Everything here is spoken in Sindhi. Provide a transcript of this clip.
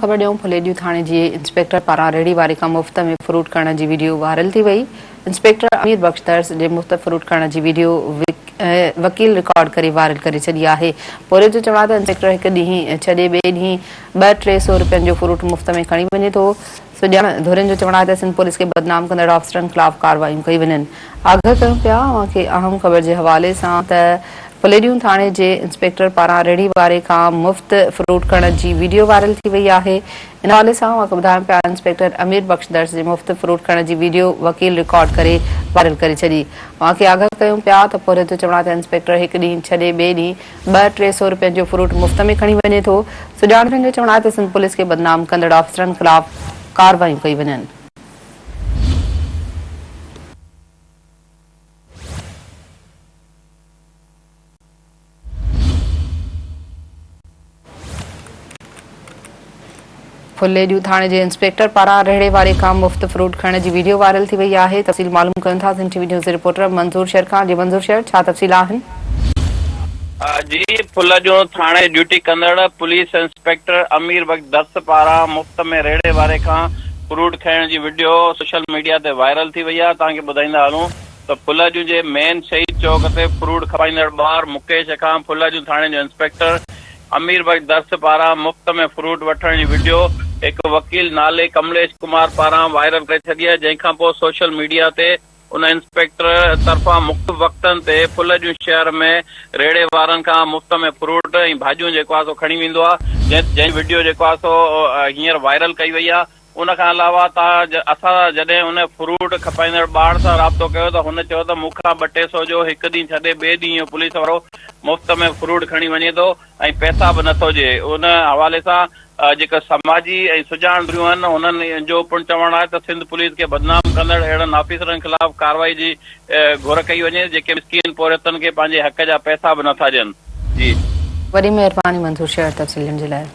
خبر ڏيون ڦليڏيون ٿاڻي جي انسپيڪٽر پاران ريڙهي واري کان مفت ۾ فروٽ کڻڻ جي وڊيو وائرل ٿي وئي، انسپيڪٽر امير بخش درس جي مفت فروٽ کڻڻ جي وڊيو وڪيل رڪارڊ ڪري وائرل ڪري ڇڏي آهي. پورهيت جو چوڻ آهي ته انسپيڪٽر هڪ ڏينهن ڇڏي ٻئي ڏينهن ٻه ٽي سو رپين جو فروٽ مفت ۾ کڻي وڃي ٿو. سڄاڻ ڌرين جو چوڻ آهي ته سنڌ پوليس کي بدنام ڪندڙ آفيسرن خلاف ڪارروايون ڪيون وڃن. آگاهه ڪيون پيا اوهان کي اهم خبر جي حوالي سان ته پليڏيون ٿاڻي جي انسپيڪٽر پاران ريڙهي واري کان مفت فروٽ کڻڻ جي وڊيو وائرل ٿي وئي آهي. ان حوالي سان اوهان کي ٻڌايون پيا انسپيڪٽر امير بخش درس جي مفت فروٽ کڻڻ جي وڊيو وڪيل رڪارڊ ڪري وائرل ڪري ڇڏي. اوهان کي آگاهه ڪيون پيا ته پورهيت جو چوڻ آهي ته انسپيڪٽر هڪ ڏينهن ڇڏي ٻئي ڏينهن ٻه ٽي سو رپين جو فروٽ مفت ۾ کڻي وڃي ٿو. سڄاڻ جو چوڻ آهي ته سنڌ پوليس کي بدنام ڪندڙ آفيسرن خلاف ڪارروايون ڪيون وڃن. ڦليڏيون ٿاڻي جي انسپيڪٽر پاران رهڙي واري کان مفت فروٽ کڻڻ جي وڊيو وائرل ٿي وئي آهي، تفصيل معلوم ڪيون ٿا سنڌ ٽي وي نيوز جي رپورٽر منظور شير کان، جي منظور شير ڇا تفصيل آهن؟ جي ڦليڏيون ٿاڻي ڊيوٽي ڪندڙ پوليس انسپيڪٽر امير بخش درس پاران مفت ۾ ريڙهي واري کان فروٽ کڻڻ جي وڊيو سوشل ميڊيا تي وائرل ٿي وئي آهي، توهان کي ٻڌائيندا هلون ته ڦليڏيون جي مين شهيد چوڪ تي فروٽ کپائيندڙ ٻار مڪيش کان ڦليڏيون ٿاڻي جو انسپيڪٽر امير بخش درس پاران مفت ۾ فروٽ وٺڻ جي وڊيو هڪ وڪيل نالي ڪمليش ڪمار پاران وائرل ڪري ڇڏي آهي جنهن کانپوء سوشل ميڊيا تي ان انسپيڪٽر طرفان مختلف وقتن تي ڦلهڏيون شهر ۾ ريڙهي وارن کان مفت ۾ فروٽ ۽ ڀاڄيون جيڪو آهي سو کڻي ويندو آهي جنهن جي وڊيو جيڪو آهي سو هينئر وائرل ڪئي وئي آهي ان کان علاوه تان اسان جڏهن ان فروٽ کپائيندڙ ٻار سان رابطو ڪيو ته هن چيو ته مون کان ٻه ٽي سو جو هڪ ڏينهن ڇڏي ٻئي ڏينهن اهو پوليس وارو مفت ۾ فروٽ کڻي وڃي ٿو ۽ پئسا به نٿو ڏئي. ان حوالي سان جيڪي سماجي ۽ سڄاڻ ڌريون آهن انهن جو پڻ چوڻ آهي ته سنڌ پوليس کي بدنام ڪندڙ اهڙن آفيسرن خلاف ڪارروائي جي گهر ڪئي وڃي جيڪي مسڪين پورهيتن کي پنهنجي حق جا پئسا به نٿا ڏين. جي. وڏي مهرباني منظور شير تفصيل ڏيڻ جي لاء.